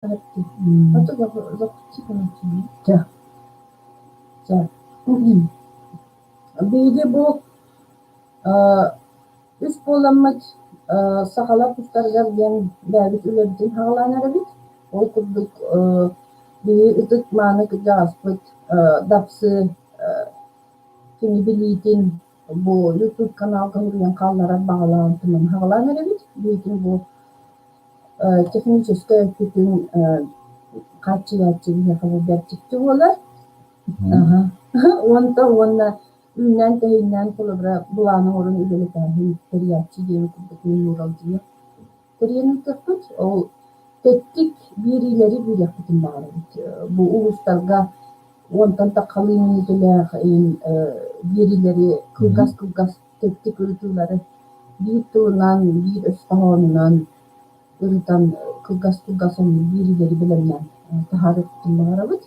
Биһиги бу үс буоламмыт сахалар тустарыгар диэн бэйэбит үлэбитин саҕалаан эрэбит. Ол курдук биһиги ытык-мааны кырдьаҕаспыт Дапсы кини билиитин бу YouTube каналга суруйан хаалларар баҕалаах туһунан саҕалаан эрэбит. Билиитин бу техническэй өттүтүн хааччыйааччы биһиэхэ бу бэрт дьикти буолар. Онтон уонна үүннээн-тэһииннээн холобура былаан оҥорон үлэлэтээһин тэрийээччи диэн курдук мин ууралдьыйа тэрийэн ыытыахпыт. Ол тэттик биэриилэри биэриэхпитин баҕарабыт. Бу улуустарга уонтан таххалыы мүнүүтэлээх биэриилэри кылгас-кылгас тэттик ырытыылары биир тылынан, биир өс хоһоонунан ырытан кылгас-кылгас оннук биэриилэри бэлэмнээн таһаарыахпытын баҕарабыт.